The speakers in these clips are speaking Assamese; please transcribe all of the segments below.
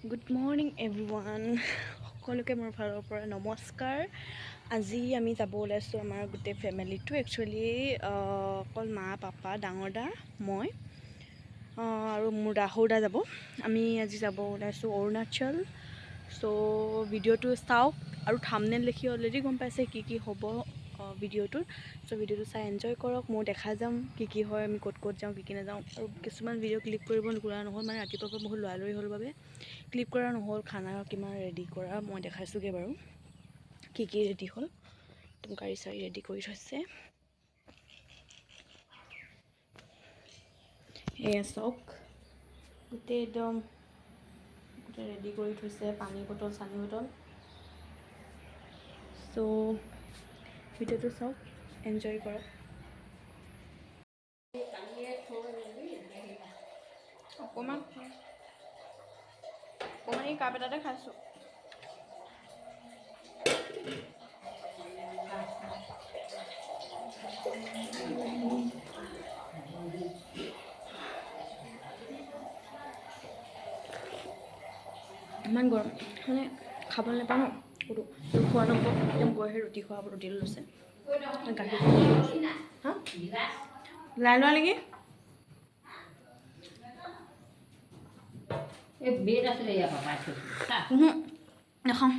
গুড মৰ্ণিং এভৰিৱান, সকলোকে মোৰ ফালৰ পৰা নমস্কাৰ। আজি আমি যাব ওলাইছোঁ আমাৰ গোটেই ফেমিলিটো, একচুৱেলি অকল মা, পাপা, ডাঙৰ দা, মই আৰু মোৰ দা, সৰু দা যাব। আমি আজি যাব ওলাইছোঁ অৰুণাচল। চ' ভিডিঅ'টো চাওক আৰু থামনেল দেখি অলৰেডি গম পাইছে কি কি হ'ব ভিডিঅ'টোত। চ' ভিডিঅ'টো চাই এনজয় কৰক। মই দেখাই যাম কি কি হয়, আমি ক'ত ক'ত যাওঁ, কি কি নাযাওঁ। আৰু কিছুমান ভিডিঅ' ক্লিক কৰিব কৰা নহ'ল, মানে ৰাতিপুৱাৰ পৰা বহুত লৰালৰি হ'ল বাবে ক্লিপ কৰা নহ'ল। খানা কিমান ৰেডি কৰা মই দেখাইছোঁগৈ বাৰু, কি কি ৰেডি হ'ল। একদম গাড়ী চাড়ী ৰেডি কৰি থৈছে। এয়া চাওক, গোটেই একদম গোটেই ৰেডি কৰি থৈছে, পানী বটল চানী বটল। চ' ভিডিঅ'টো চাওক, এনজয় কৰক। অকণমান অকণমান এই কাপ এটাতে খাইছোঁ। ইমান গৰম, মানে খাবলৈ নাপাওঁ ন ক'তো, খোৱা নহ'ব। একদম গৈহে ৰুটি খোৱা হ'ব। ৰুটি লৈছে, গাখীৰ হা লাই লোৱা নেকি? নাখাওঁ।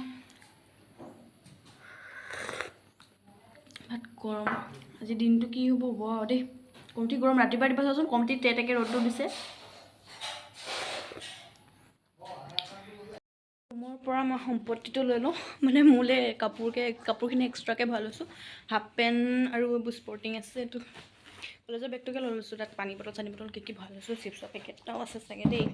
ভাত গৰম। আজি দিনটো কি হ'ব হ'ব আৰু দেই। কমটি গৰম ৰাতিপুৱা ৰাতিপুৱা, চাচোন কমটি তেতেকে ৰ'দটো দিছে। ৰুমৰ পৰা মই সম্পত্তিটো লৈ লওঁ, মানে মোলৈ কাপোৰকে কাপোৰখিনি এক্সট্ৰাকৈ ভৰাই লৈছোঁ। হাফ পেণ্ট আৰু এইবোৰ স্পৰ্টিং আছে, এইটো কলেজৰ বেগটোকে লৈ লৈছোঁ। তাত পানী বটল চানী বটল কি কি ভৰাই লৈছোঁ। চিপছৰ পেকেট এটাও আছে চাগে দেই।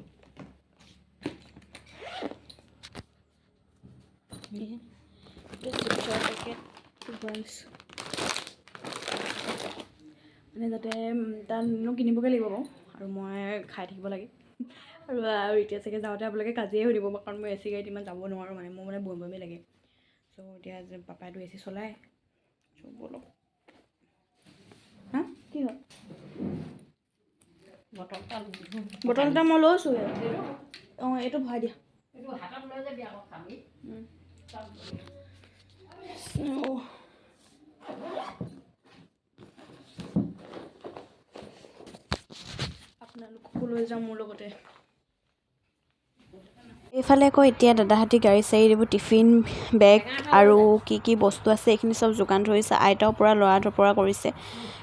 চিপছৰ পেকেটটো ভৰাই লৈছোঁ, মানে যাতে তাত কিনিবগৈ লাগিব বাৰু, আৰু মই খাই থাকিব লাগে। আৰু আৰু এতিয়া চাগে যাওঁতে আপোনালোকে কাজিয়াই শুনিব, কাৰণ মই এ চি গাড়ীত ইমান যাব নোৱাৰোঁ, মানে মোৰ মানে বমি বমি লাগে। চ' এতিয়া পাপাইতো এ চি চলায়। চ' ব'লক। হা, কি হ'ল? বটল এটা মই লৈছোঁ। অঁ, এইটো ভৰাই দিয়া। আপোনালোককো লৈ যাম মোৰ লগতে। এইফালে আকৌ এতিয়া দাদাহঁতি গাড়ী চাড়ী এইবোৰ টিফিন বেগ আৰু কি কি বস্তু আছে এইখিনি চব যোগান ধৰিছে। আইতাও পূৰা লৰা ঢপৰা কৰিছে,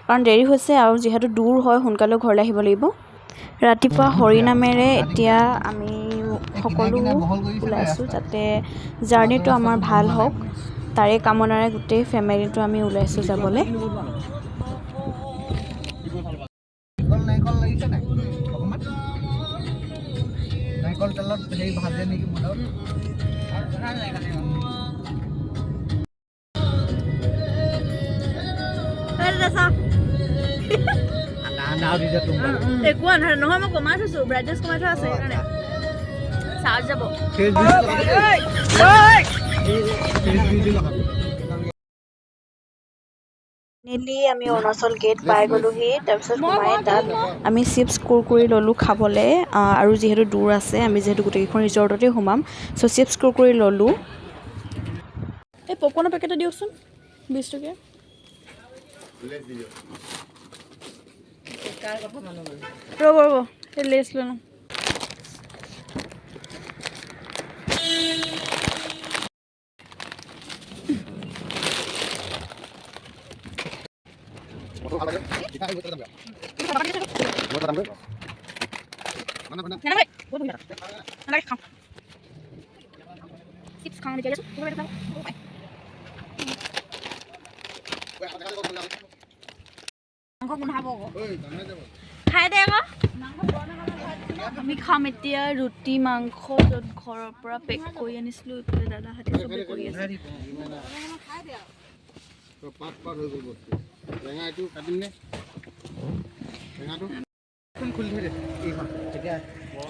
কাৰণ দেৰি হৈছে আৰু যিহেতু দূৰ হয়, সোনকালেও ঘৰলৈ আহিব লাগিব। ৰাতিপুৱা হৰিনামেৰে এতিয়া আমি সকলো ওলাইছোঁ, যাতে জাৰ্ণিটো আমাৰ ভাল হওক তাৰে কামনাৰে গোটেই ফেমিলিটো আমি ওলাইছোঁ যাবলৈ। নাৰিকল লাগিছে নাই অকণমান? নাৰিকল তেলত হেৰি ভাজে নেকি মোৰ? একো আন্ধাৰ নহয়, মই কমাই থৈছোঁ, ব্ৰাইটনেছ কমাই থোৱা আছে, সেইকাৰণে চাৰ্জ যাব। ফাইনেলি আমি অৰুণাচল গেট পাই গ'লোহি। তাৰপিছত সোমাই তাত আমি চিপছ কুৰকুৰি ল'লোঁ খাবলৈ, আৰু যিহেতু দূৰ আছে, আমি যিহেতু গোটেইকেইখন ৰিজৰ্টতে সোমাম, চ' চিপছ কুৰকুৰি ল'লোঁ। এই পপকৰ্ণৰ পেকেট এটা দিয়কচোন, 20 টকীয়া। ৰ'ব ৰ'ব, এই লেছ লৈ লওঁ। চিপছ খাওঁ। খাই দে আকৌ। আমি খাম এতিয়া ৰুটি মাংস, য'ত ঘৰৰ পৰা পেক কৰি আনিছিলোঁ। এইফালে দাদাহঁতে চবে কৰি আছে।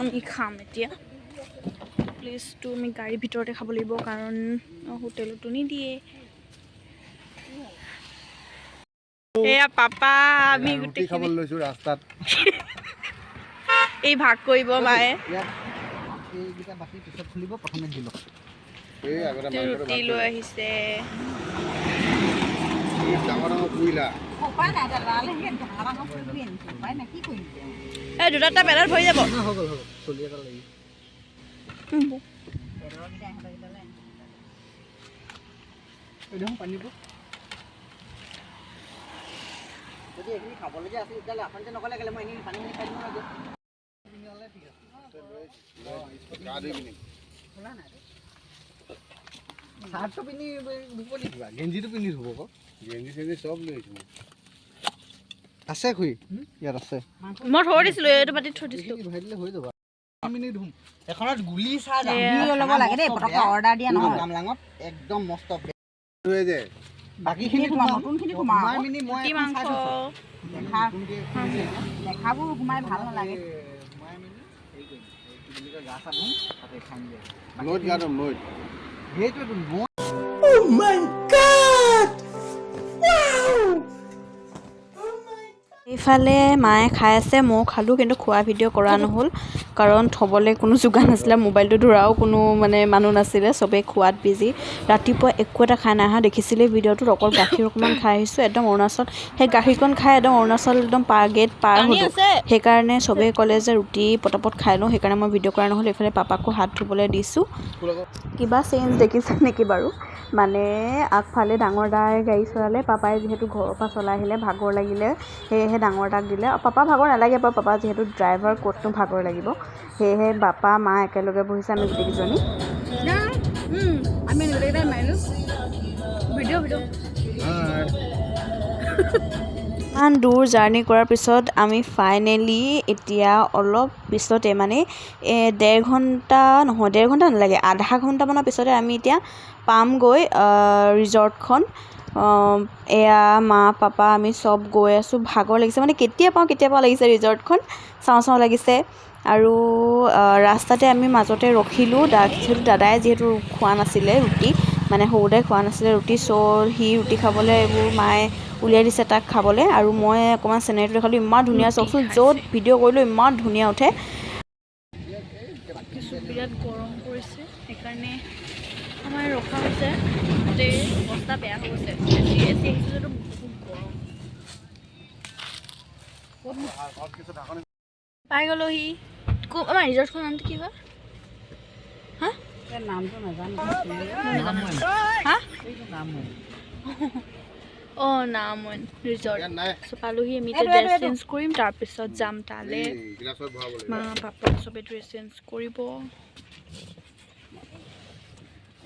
আমি খাম এতিয়া। প্লেচটো আমি গাড়ীৰ ভিতৰতে খাব লাগিব, কাৰণ হোটেলতো নিদিয়ে। এয়া পাপা, আমি গোটেইখিনি লৈছোঁ ৰাস্তাত। এই ভাগ কৰিব মায়ে। এইকেইটা বাতি পিছত খুলিব, প্ৰথমে দি লওক। এই আগতে মাংসটো ৰুটি ভাগ লৈ কৰি আহিছে। এই ডাঙৰ ডাঙৰ পুৰিলা। এই দুটা এটা পেটত ভৰি যাব। হৈ গ'ল, হৈ গ'ল, চলি এটা লাগি। এই দেখোন পানীবোৰ। যদি এইখিনি খাবলগীয়া আছিল, তেতিয়াহ'লে আপুনি যে নক'লে কেলে? মই এনেই পানীখিনি খাই দিওঁ নহয়। গা ধুই পিনি। চাৰ্টটো পিন্ধি ধুব নেকি কিবা? গেঞ্জিটো পিন্ধি ধুব আকৌ। গেঞ্জি চেঞ্জি চব লৈ আহিছোঁ মই। আছে খুৰী, ইয়াত আছে। মই থৈ দিছিলোঁ, এইটো বাতিত থৈ দিছিলোঁ। এইখিনি ভৰাই দিলে হৈ যাব। মিনিট ধুম এখনত গুলি চাহ। এয়া। ল'ব লাগে দেই, পটককৈ অৰ্ডাৰ দিয়া নহয়। গামলাঙত একদম মস্ত। ধুৱে যে। বাকীখিনি সোমাম, নতুনখিনি সোমাম সোমাই আকৌ। মিনি মই ৰুটি এখন মাংস চাই থৈছোঁ। দেখা নতুনকে খুলিছে এতিয়া। দেখাবোৰ সোমাই ভাল নালাগে। এই সোমাই মিনি হেৰি কৰিম, এই কি বুলি কয়, গা চা ধুম, তাতে খামগৈ। নৈত গা ধুম, নৈত। সেইটোৱেতো মই। এইফালে মায়ে খাই আছে, ময়ো খালোঁ, কিন্তু খোৱা ভিডিঅ' কৰা নহ'ল, কাৰণ থ'বলৈ কোনো যোগান নাছিলে, মোবাইলটো ধৰাও কোনো মানে মানুহ নাছিলে, চবেই খোৱাত বিজি। ৰাতিপুৱা একো এটা খাই নাই অহা, দেখিছিলেই ভিডিঅ'টোত, অকল গাখীৰ অকণমান খাই আহিছোঁ। একদম অৰুণাচল সেই গাখীৰকণ খাই একদম অৰুণাচল একদম পাৰ গেট পাৰ পানী হ'লোঁ। আছে। সেইকাৰণে চবেই ক'লে যে ৰুটি পটাপট খাই লওঁ, সেইকাৰণে মই ভিডিঅ' কৰা নহ'ল। এইফালে পাপাকো হাত ধুবলৈ দিছোঁ। কিবা চেঞ্জ দেখিছে নেকি বাৰু? মানে আগফালে ডাঙৰ দাই গাড়ী চলালে, পাপাই যিহেতু ঘৰৰ পৰা চলাই আহিলে, ভাগৰ লাগিলে, সেয়েহে ডাঙৰ দাক দিলে। আৰু পাপা ভাগৰ নালাগে বাৰু, পাপা যিহেতু ড্ৰাইভাৰ, ক'তনো ভাগৰ লাগিব? সেয়েহে বাপা মা একেলগে বহিছে, আমি গোটেইকেইজনী। আমি গোটেইকেইটাই মাৰিলোঁ। Video' video'. ইমান দূৰ জাৰ্ণি কৰাৰ পিছত আমি ফাইনেলি এতিয়া অলপ পিছতে, মানে 1.5 ঘণ্টা নহয়, 1.5 ঘণ্টা নালাগে, আধা ঘণ্টামানৰ পিছতে আমি এতিয়া পামগৈ ৰিজৰ্টখন। এয়া মা পাপা আমি চব গৈ আছোঁ। ভাগৰ লাগিছে, মানে কেতিয়া পাওঁ কেতিয়া পাওঁ লাগিছে, ৰিজৰ্টখন চাওঁ চাওঁ লাগিছে। আৰু ৰাস্তাতে আমি মাজতে ৰখিলোঁ। যিহেতু দাদাই যিহেতু খোৱা নাছিলে ৰুটি, মানে সৰুদাই খোৱা নাছিলে ৰুটি, চ' সি ৰুটি খাবলৈ এইবোৰ মায়ে উলিয়াই দিছে তাক খাবলৈ। আৰু মই অকণমান চিনেৰীটো দেখালোঁ, ইমান ধুনীয়া। চাওকচোন, য'ত ভিডিঅ' কৰিলোঁ ইমান ধুনীয়া উঠে। কিছু বিৰাট গৰম পৰিছে, সেইকাৰণে আমাৰ ৰখা হৈছে। গোটেই অৱস্থা বেয়া হৈ গৈছে। এচি এচি আহিছে যদিও বহুত গৰম। পাই গ'লোহি। আমাৰ ৰিজৰ্টখনৰ নামটো কি হয়? হা? নামটো নাজানো। হা, অঁ, নামন ৰিজৰ্ট। ইয়াত নাই। চ' পালোহি আমি। এতিয়া ড্ৰেছ চেঞ্জ কৰিম, তাৰপিছত যাম তালৈ। এই গিলাচত ভৰাব লাগিব। মা পাপা চবে ড্ৰেছ চেঞ্জ কৰিব।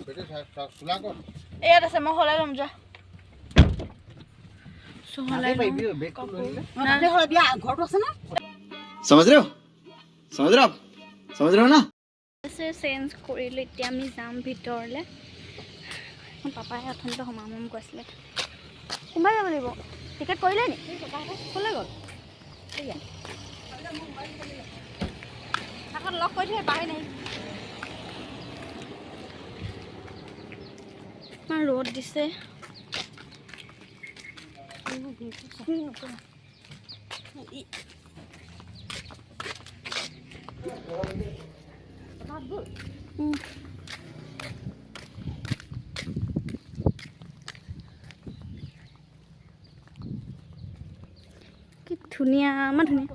সেইটো চোলা ক'ত? ইয়াত আছে, মই সলাই ল'ম, যোৱা। চ' সলাই লওঁ বেগটো লৈ আহিলে। তাতে হ'লে দিয়া ঘৰটো আছে না। समझ रहे हो? समझ रहे हो आप? समझ रहे हो ना? চেঞ্জ কৰিলোঁ, এতিয়া আমি যাম ভিতৰলৈ। পাপাই অথনিতে সোমাম সোমাম কৈছিলে, সোমাই যাব লাগিব। টিকেট কৰিলে নি? ক'লৈ গ'ল? আকৌ লগ কৰি থৈ পাহৰি নাই। ইমান ৰ'দ দিছে। কি ধুনীয়া, ইমান ধুনীয়া।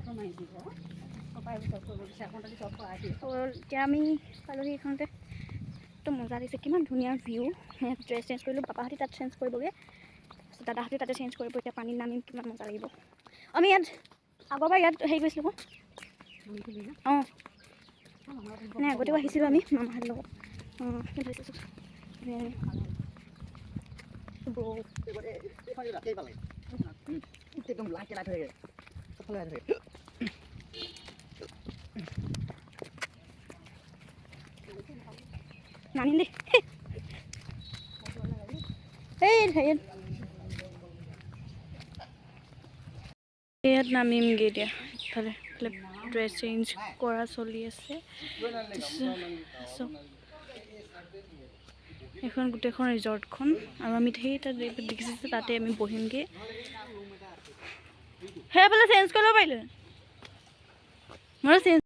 এতিয়া আমি পালোহি এইখনতে, একদম মজা লাগিছে, কিমান ধুনীয়া ভিউ। ইয়াত ড্ৰেছ চেঞ্জ কৰিলোঁ, পাপাহঁতি তাত চেঞ্জ কৰিবগৈ, তাৰপিছত দাদাহঁতে তাতে চেঞ্জ কৰিব। এতিয়া পানীত নামিম, কিমান মজা লাগিব। আমি ইয়াত আগৰবাৰ ইয়াত হেৰি কৰিছিলোঁ আকৌ। অঁ, মানে আগতেও আহিছিলোঁ আমি মামাহঁতৰ লগত। অঁ, কি ভাবিছোঁ। ধুনীয়া। একদম লাইট লাইট হৈ থাকে, চবফালে লাইট থাকে। নানিম দেই। এই হেৰিয়াত ইয়াত নামিমগৈ এতিয়া। ইফালে ইফালে ড্ৰেছ চেঞ্জ কৰা চলি আছে। তাৰপিছত এইখন গোটেইখন ৰিজৰ্টখন আৰু আমি সেই তাত দেখিছোঁ যে তাতে আমি বহিমগৈ। সেইফালে চেঞ্জ কৰিব পাৰিলোঁ মই চেঞ্জ।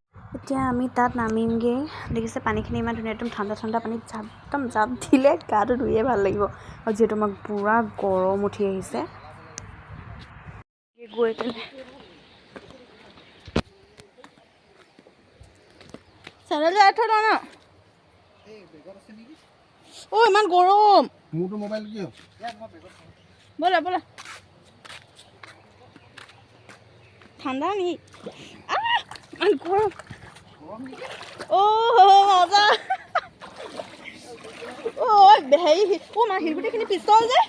এতিয়া আমি তাত নামিমগৈ। দেখিছে পানীখিনি ইমান ধুনীয়া, একদম ঠাণ্ডা ঠাণ্ডা পানীত জাপ একদম জাপ দিলে গাটো ধুয়ে ভাল লাগিব। আৰু যিহেতু আমাক পূৰা গৰম উঠি আহিছে গৈ পেলাই চেণ্ডেল থৈ ন। অ' ইমান গৰম। মোৰতো মোবাইল কি হ'ল? ব'লা ব'লা, ঠাণ্ডা নেকি? ইমান গৰম। অ' মজা। অ' হেৰি, অ' মা, শিলগুটিখিনি পিছল যে।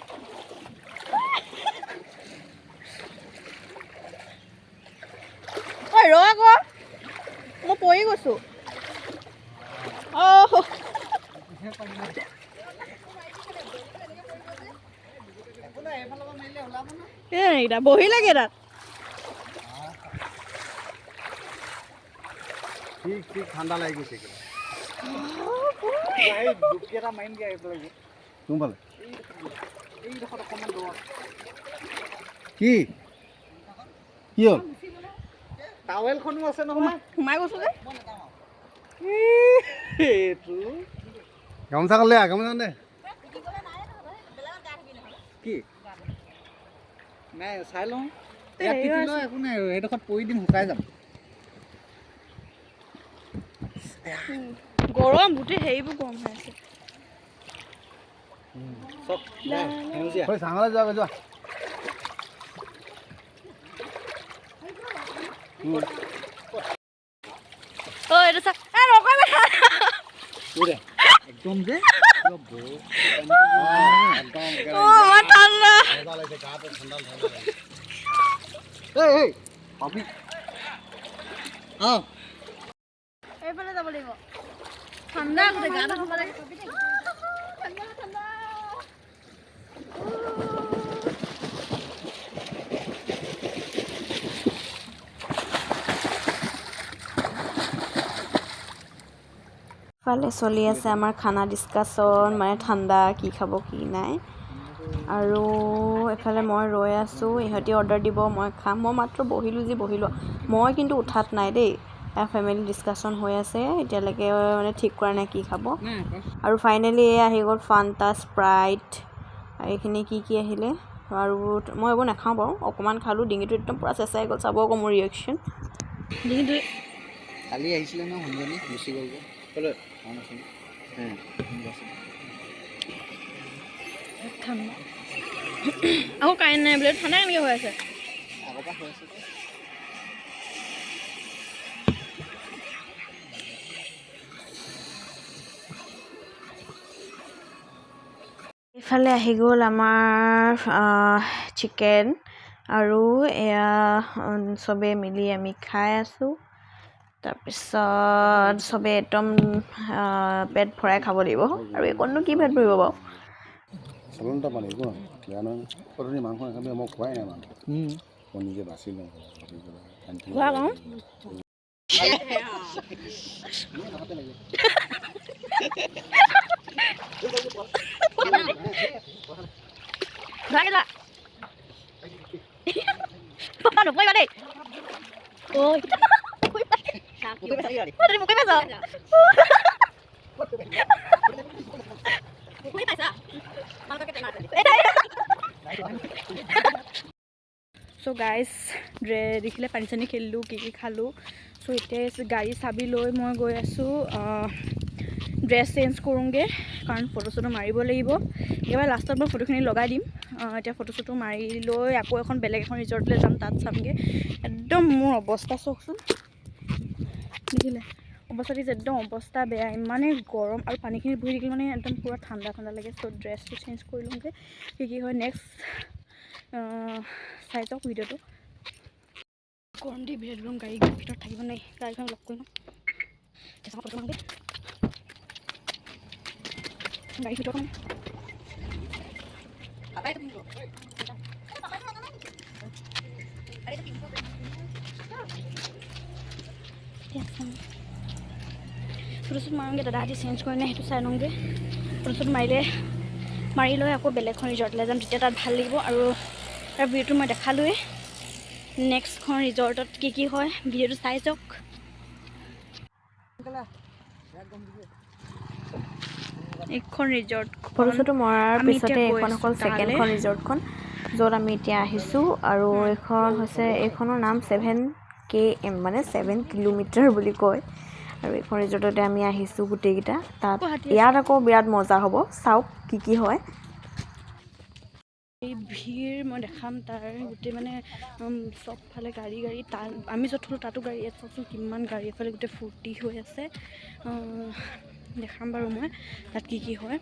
ঐ ৰ আকৌ, মই পৰি গৈছোঁ। অ' এইকেইটা বহি লাগে তাত। ঠিক ঠিক ঠাণ্ডা লাগি গৈছে। কোনফালে কি কি হ'ল? টাৱেলখনো আছে নহয়। সোমাই গৈছোঁ যে। এইটো গামোচা কালে, গামোচা দে। কি নাই, চাই লওঁ। ইয়াত তিতি লওঁ, একো নাই, সেইডোখৰত পৰি দিম, শুকাই যাম। গৰম, গোটেই হেৰিবোৰ গৰম হৈ আছে। চব সেউজীয়া। চাঙলৈ যোৱা, যোৱা। অ' এইটো চা, এ নকৰিবা। একদম যে একদম। অ' ইমান ঠাণ্ডা। মজা লাগিছে, গাটো ঠাণ্ডা ঠাণ্ডা লাগিছে। এই পাবি। অঁ। এইফালে যাব লাগিব। ঠাণ্ডা, গোটেই গাটো ধুব লাগে। ঠাণ্ডা ঠাণ্ডা। ইফালে চলি আছে আমাৰ খানা ডিছকাশ্যন, মানে ঠাণ্ডা কি খাব কি নাই। আৰু এফালে মই ৰৈ আছোঁ, ইহঁতি অৰ্ডাৰ দিব, মই খাম। মই মাত্ৰ বহিলোঁ যি বহিলোঁ, মই কিন্তু উঠাত নাই দেই। ফেমিলি ডিছকাশ্যন হৈ আছে, এতিয়ালৈকে মানে ঠিক কৰা নাই কি খাব। আৰু ফাইনেলি এই আহি গ'ল ফান্টা, স্প্ৰাইট, এইখিনি কি কি আহিলে। আৰু মই এইবোৰ নাখাওঁ বাৰু, অকণমান খালোঁ, ডিঙিটো একদম পূৰা চেঁচাই গ'ল। চাব আকৌ মোৰ ৰিয়েকশ্যন। ডিঙিটো। কালি আহিছিলে ন সোণজনী, গুচি গ'লগৈ। ক'লৈ নাছিল। ঠাণ্ডা আকৌ, কাৰেণ্ট নাই বোলে। ঠাণ্ডা কেনেকৈ হৈ আছে? আগৰ পৰা হৈ আছে। ইফালে আহি গ'ল আমাৰ চিকেন আৰু এয়া চবেই মিলি আমি খাই আছোঁ। তাৰপিছত চবেই একদম পেট ভৰাই খাব লাগিব আৰু, এইকণনো কি পেট ভৰিব বাৰু? চলন্ত পানী, একো নহয়, বেয়া নহয়। অথনি মাংস নাখাবি, মই খোৱাই নাই মাংস। মই নিজে বাছি লওঁ। খোৱা কওঁ। ধৰা, নপৰিবা দেই। ঐ মুখে পাইছ। চ' গাইজ, দেখিলে পানী চানী খেলিলোঁ, কি কি খালোঁ। চ' এতিয়া গাড়ী চাবি লৈ মই গৈ আছোঁ, ড্ৰেছ চেঞ্জ কৰোঁগৈ, কাৰণ ফটো চটো মাৰিব লাগিব। একেবাৰে লাষ্টত মই ফটোখিনি লগাই দিম। এতিয়া ফটো চটো মাৰি লৈ আকৌ এখন বেলেগ এখন ৰিজৰ্টলৈ যাম, তাত চামগৈ। একদম মোৰ অৱস্থা চাওকচোন, দেখিলে অৱস্থা দিছে, একদম অৱস্থা বেয়া, ইমানেই গৰম। আৰু পানীখিনি বহি থাকিলে মানে একদম পূৰা ঠাণ্ডা ঠাণ্ডা লাগে। চ' ড্ৰেছটো চেঞ্জ কৰি লওঁগৈ, কি কি হয় নেক্সট চাই যাওক ভিডিঅ'টো। গৰম দি বিৰাট গৰম, গাড়ীৰ ভিতৰত থাকিব নোৱাৰি। গাড়ীখন লক কৰি লওঁ, ফটো মাৰোঁগৈ গাড়ীৰ ভিতৰত মানে। ফটোশ্বুট মাৰোঁগৈ, দাদাহঁতি চেঞ্জ কৰি নে সেইটো চাই লওঁগৈ। ফটোশ্বুট মাৰিলে মাৰি লৈ আকৌ বেলেগখন ৰিজৰ্টলৈ যাম, তেতিয়া তাত ভাল লাগিব। আৰু তাৰ ভিডিঅ'টো মই দেখালোৱেই। নেক্সটখন ৰিজৰ্টত কি কি হয় ভিডিঅ'টো চাই যাওক। এইখন ৰিজৰ্ট। ফটো চটো মৰাৰ আমি এতিয়া পিছতে গৈ এইখন আছোঁ হ'ল তালৈ। ছেকেণ্ডখন ৰিজৰ্টখন, য'ত আমি এতিয়া আহিছোঁ। আৰু এইখন হৈছে, এইখনৰ নাম 7 KM, মানে 7 কিলোমিটাৰ বুলি কয়। আৰু এইখন ৰিজৰ্টতে আমি আহিছোঁ গোটেইকেইটা। তাত ইয়াত আকৌ বিৰাট মজা হ'ব, চাওক কি কি হয়। এই ভিৰ মই দেখাম তাৰ গোটেই মানে চবফালে গাড়ী গাড়ী। তাত আমি য'ত থ'লোঁ তাতো গাড়ী। ইয়াত চাওকচোন কিমান গাড়ী, এফালে গোটেই ফূৰ্তি হৈ আছে। দেখাম বাৰু মই তাত কি কি হয়।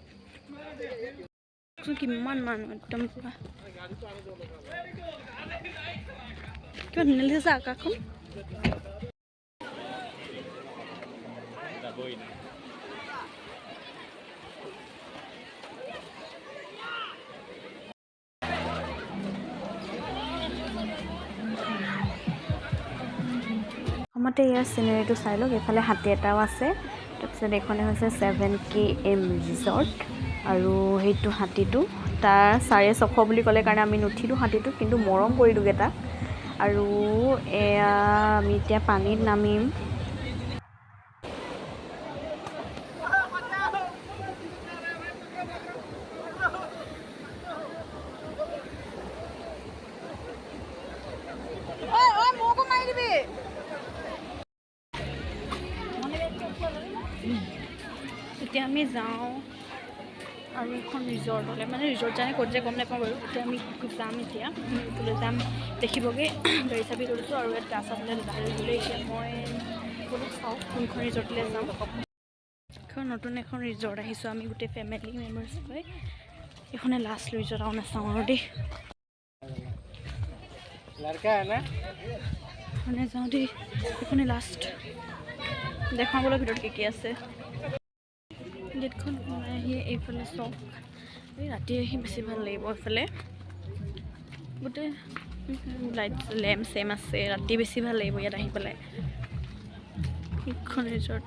চাওকচোন কিমান মানুহ, একদম পূৰা। কিমান ধুনীয়া লাগিছে আকাশখন। প্ৰথমতে ইয়াৰ চিনেৰীটো চাই লওক। এইফালে হাতী এটাও আছে। তাৰপিছত এইখনে হৈছে 7 KM resort. আৰু সেইটো হাতীটো, তাৰ 650 বুলি ক'লে কাৰণে আমি নুঠিলোঁ হাতীটোত, কিন্তু মৰম কৰিলোঁগৈ তাক। আৰু এয়া আমি এতিয়া পানীত নামিম। ঐ ঐ, মোকো মাৰি দিবি। এতিয়া আমি যাওঁ আৰু এখন ৰিজৰ্টলৈ, মানে ৰিজৰ্ট জানে ক'ত যে গম নাপাওঁ বাৰু। এতিয়া আমি যাম, এতিয়া এইটোলৈ যাম, দেখিবগৈ। গাড়ী চাবি লৈছোঁ আৰু ইয়াত গা চা ধুলে ধুবলৈ। এতিয়া মই বোলো চাওঁ কোনখন ৰিজৰ্টলৈ যাওঁ। এখন নতুন এখন ৰিজৰ্ট আহিছোঁ আমি গোটেই ফেমিলি মেম্বাৰ্ছ হৈ। এইখনে লাষ্ট ৰিজৰ্ট আৰু নাচাওঁ আৰু দেই। लड़का है ना? মানে যাওঁ দেই, এইখনে লাষ্ট। দেখাওঁ ভিতৰত কি কি আছে। গেটখন সোমাই আহি এইফালে চাওক। এই ৰাতি আহি বেছি ভাল লাগিব। এইফালে গোটেই লাইট লেম্প চেম আছে, ৰাতি বেছি ভাল লাগিব ইয়াত আহি পেলাই। এইখন ৰিজৰ্ট।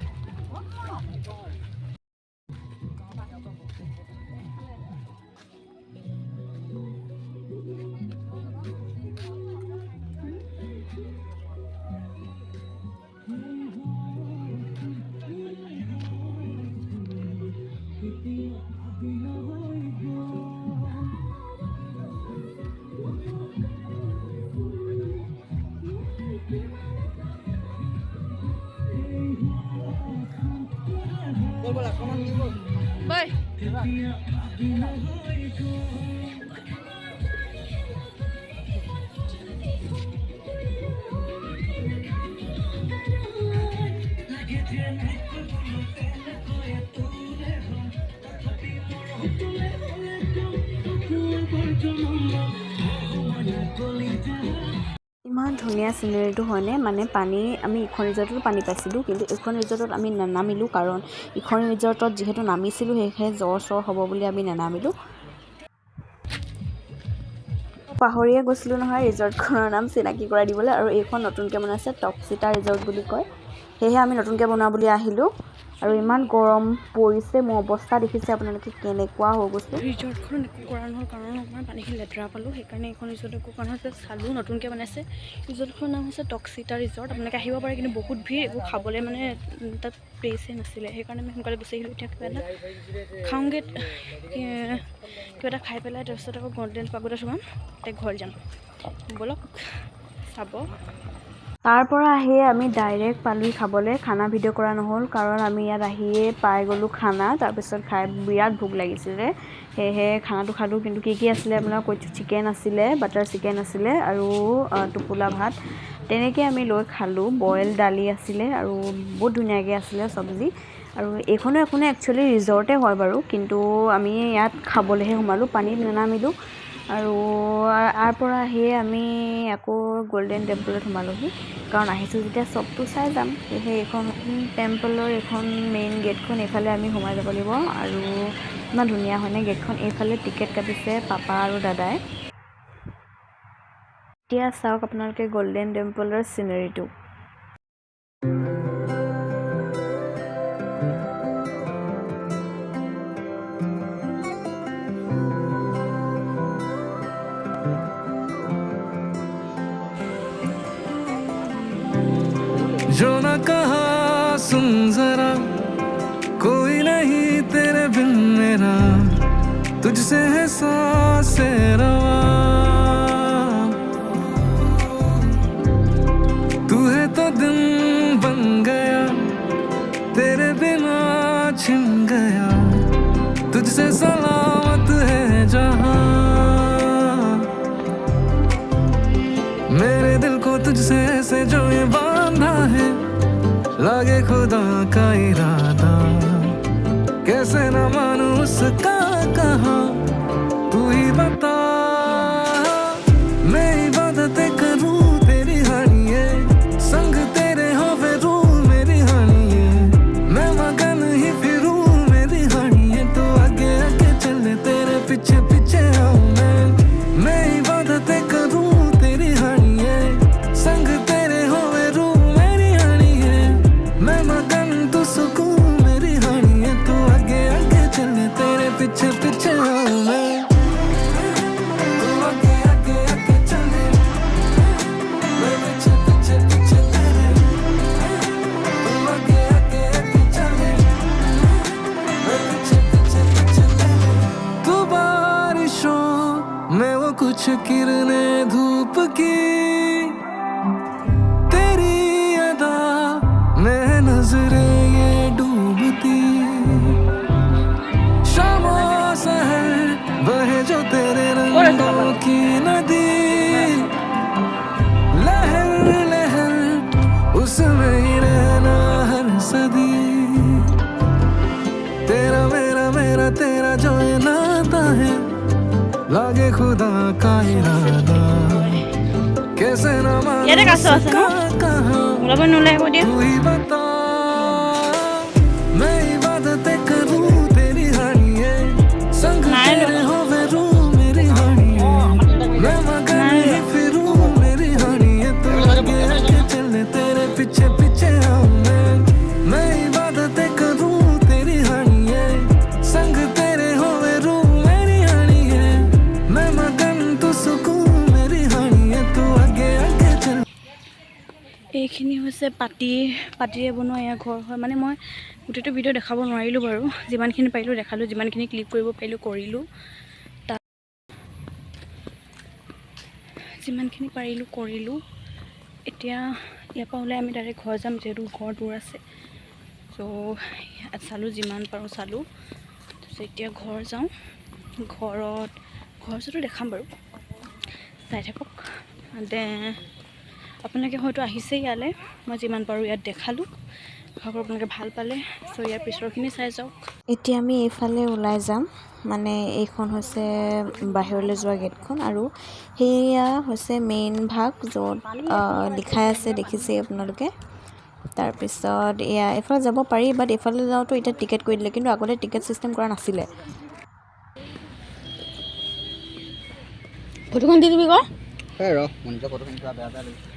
বল বল, আক্ৰমণ নিব। বাই। ইমান ধুনীয়া চিনেৰীটো হয়নে? মানে পানী, আমি ইখন ৰিজৰ্টতো পানী পাইছিলোঁ, কিন্তু এইখন ৰিজৰ্টত আমি নানামিলোঁ, কাৰণ ইখন ৰিজৰ্টত যিহেতু নামিছিলোঁ, সেয়েহে জ্বৰ চৰ হ'ব বুলি আমি নানামিলোঁ। পাহৰিয়ে গৈছিলোঁ নহয় ৰিজৰ্টখনৰ নাম চিনাকি কৰাই দিবলৈ। আৰু এইখন নতুনকৈ বনাইছে, টকচিতা ৰিজৰ্ট বুলি কয়। সেয়েহে আমি নতুনকৈ বনোৱা বুলি আহিলোঁ। আৰু ইমান গৰম পৰিছে, মোৰ অৱস্থা দেখিছে আপোনালোকে কেনেকুৱা হৈ গৈছোঁ। ৰিজৰ্টখনত একো কৰা নহ'ল, কাৰণ অকণমান পানীখিনি লেতেৰা পালোঁ। সেইকাৰণে এইখন ৰিজৰ্ট একো কৰা নহ'ল। চালোঁ, নতুনকৈ বনাইছে। ৰিজৰ্টখনৰ নাম হৈছে টকচিতা ৰিজৰ্ট। আপোনালোকে আহিব পাৰে, কিন্তু বহুত ভিৰ। একো খাবলৈ মানে তাত প্লেচে নাছিলে, সেইকাৰণে আমি সোনকালে গুচি আহিলোঁ। এতিয়া কিবা এটা খাওঁগৈ, কিবা এটা খাই পেলাই তাৰপিছত আকৌ গল্ডেন পাগোডাত সোমাম, তেতিয়া ঘৰ যাম। ব'লক চাব। তাৰ পৰা আহিয়ে আমি ডাইৰেক্ট পালোহি খাবলৈ। খানা ভিডিঅ' কৰা নহ'ল, কাৰণ আমি ইয়াত আহিয়ে পাই গ'লোঁ খানা। তাৰপিছত খাই বিৰাট ভোক লাগিছিলে, সেয়েহে খানাটো খালোঁ। কিন্তু কি কি আছিলে আপোনাক কৈছোঁ। চিকেন আছিলে, বাটাৰ চিকেন আছিলে আৰু টোপোলা ভাত তেনেকৈ আমি লৈ খালোঁ। বইল দালি আছিলে আৰু বহুত ধুনীয়াকৈ আছিলে চব্জি। আৰু এইখনো এখনো একচুৱেলি ৰিজৰ্টে হয় বাৰু, কিন্তু আমি ইয়াত খাবলৈহে সোমালোঁ, পানীত নানামিলোঁ। আৰু ইয়াৰ পৰা আহিয়ে আমি আকৌ গ'ল্ডেন টেম্পলত সোমালোঁহি, কাৰণ আহিছোঁ যেতিয়া চবটো চাই যাম। সেয়েহে এইখন টেম্পলৰ এইখন মেইন গেটখন, এইফালে আমি সোমাই যাব লাগিব। আৰু ইমান ধুনীয়া হয়নে গেটখন? এইফালে টিকেট কাটিছে পাপা আৰু দাদাই। এতিয়া চাওক আপোনালোকে গ'ল্ডেন টেম্পলৰ চিনেৰীটো। जो न कहाँ से सुन जरा, कोई नहीं तेरे बिन मेरा, तुझसे है सांसें रवां। तू है तो दिन बन गया, तेरे बिना छिन गया, तुझसे सलामत है जहां। मेरे दिल को तुझसे ऐसे जो ये बांधा है, लागे खुदा का इरादा, कैसे न मानूं उसका कहा, तू ही बता। मैं इबादतें करूं तेरी हानिए, संग तेरे होवे रूह मेरी हानिए, मैं मगन ही फिरूं मेरी हानिए, तू आगे आगे चले तेरे पीछे पीछे आऊं मैं इबादतें करूं तेरी हानिए, संग तेरे होवे रूह मेरी हानिए, मैं मगन तू सुकून मेरी हानिए, तू आगे आगे चले तेरे पीछे पीछे आऊं मैं। तू आगे आगे आगे चले, मैं पीछे पीछे पीछे तेरे, तू आगे आगे आगे चले, मैं पीछे पीछे पीछे तेरे। तू बारिशों में वो कुछ किरणें धूप की, तेरी अदा में नजरें ये डूबती, शामों सहर बहे जो तेरे रंगों की नदी, लहर लहर उसमें ही रहना हर सदी। तेरा मेरा मेरा तेरा जो ये नाता है, लागे खुदा का इरादा, कैसे न मानूं ইয়াতে কাছ আছে ন? उसका कहा, ওলাব নোলাব দিয়া। तू ही बता। मैं इबादतें करूं तेरी हानिए, संग নাই तेरे होवे रूह मेरी हानिए, मैं मगन ही फिरूं मेरी हानिए, तू आगे आगे चले तेरे पीछे पीछे आऊं मैं इबादतें करूं तेरी हानिए, संग तेरे होवे रूह मेरी हानिए, मैं मगन तू सुकून मेरी हानिए, तू आगे आगे चल। এইখিনি হৈছে পাতিৰে বনোৱা এয়া ঘৰ হয়। মানে মই গোটেইটো ভিডিঅ' দেখাব নোৱাৰিলোঁ বাৰু, যিমানখিনি পাৰিলোঁ দেখালোঁ, যিমানখিনি ক্লিপ কৰিব পাৰিলোঁ কৰিলোঁ, তাত যিমানখিনি পাৰিলোঁ কৰিলোঁ। এতিয়া ইয়াৰ পৰা ওলাই আমি ডাইৰেক্ট ঘৰ যাম, যিহেতু ঘৰ দূৰ আছে। চ' ইয়াত চালোঁ, যিমান পাৰোঁ চালোঁ। তাৰপিছত এতিয়া ঘৰ যাওঁ। ঘৰ ওচৰতো দেখাম বাৰু, চাই থাকক। দে আপোনালোকে হয়তো আহিছে ইয়ালৈ, মই যিমান পাৰোঁ ইয়াত দেখালোঁ। আশা কৰোঁ আপোনালোকে ভাল পালে। চ' ইয়াৰ পিছৰখিনি চাই যাওক। এতিয়া আমি এইফালে ওলাই যাম। মানে এইখন হৈছে বাহিৰলৈ যোৱা গেটখন আৰু সেয়া হৈছে মেইন ভাগ, য'ত লিখাই আছে, দেখিছেই আপোনালোকে। তাৰপিছত এয়া এইফালে যাব পাৰি, বাট এইফালে যাওঁতে এতিয়া টিকেট কৰি দিলে, কিন্তু আগতে টিকেট চিষ্টেম কৰা নাছিলে। ফটোখন দি দিবি ক। এই ৰ, মোৰ নিজৰ ফটোখিনি কিবা বেয়া বেয়া লাগিছে।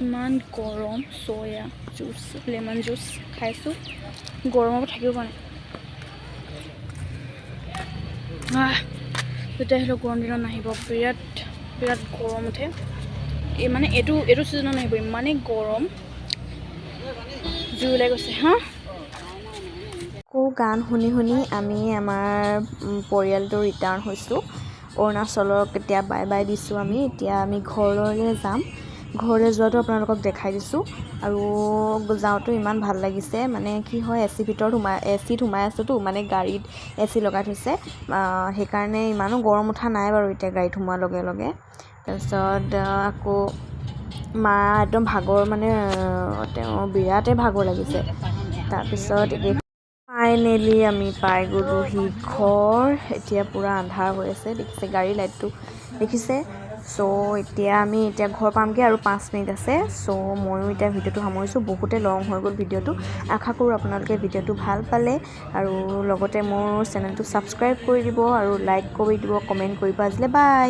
ইমান গৰম। চ' এয়া জুচ, লেমন জুচ খাইছোঁ, গৰমৰ পৰা থাকিব পৰা নাই। আহ, যেতিয়া আহিলেও গৰম দিনত নাহিব, বিৰাট বিৰাট গৰম উঠে। এই মানে এইটো ছিজনত নাহিব, ইমানেই গৰম, জুই ওলাই গৈছে। হা। আকৌ গান শুনি শুনি আমি আমাৰ পৰিয়ালটো ৰিটাৰ্ণ হৈছোঁ। অৰুণাচলক এতিয়া বাই বাই দিছোঁ আমি। এতিয়া আমি ঘৰলৈ যাম। ঘৰলৈ যোৱাটো আপোনালোকক দেখাই দিছোঁ। আৰু যাওঁতেও ইমান ভাল লাগিছে। মানে কি হয়, এ চি ভিতৰত সোমাই, এ চিত সোমাই আছোঁতো, মানে গাড়ীত এ চি লগাই থৈছে, সেইকাৰণে ইমানো গৰম উঠা নাই বাৰু এতিয়া গাড়ীত সোমোৱাৰ লগে লগে। তাৰপিছত আকৌ মা একদম ভাগৰ, মানে তেওঁ বিৰাটেই ভাগৰ লাগিছে। তাৰপিছত ফাইনেলি আমি পাই গ'লোহি ঘৰ। এতিয়া পূৰা আন্ধাৰ হৈ আছে, দেখিছে গাড়ীৰ লাইটটো দেখিছে। চ' এতিয়া আমি এতিয়া ঘৰ পামগৈ আৰু 5 মিনিট আছে। চ' ময়ো এতিয়া ভিডিঅ'টো সামৰিছোঁ, বহুতে লং হৈ গ'ল ভিডিঅ'টো। আশা কৰোঁ আপোনালোকে ভিডিঅ'টো ভাল পালে আৰু লগতে মোৰ চেনেলটো ছাবস্ক্ৰাইব কৰি দিব আৰু লাইক কৰি দিব, কমেণ্ট কৰিব। আজিলৈ বাই।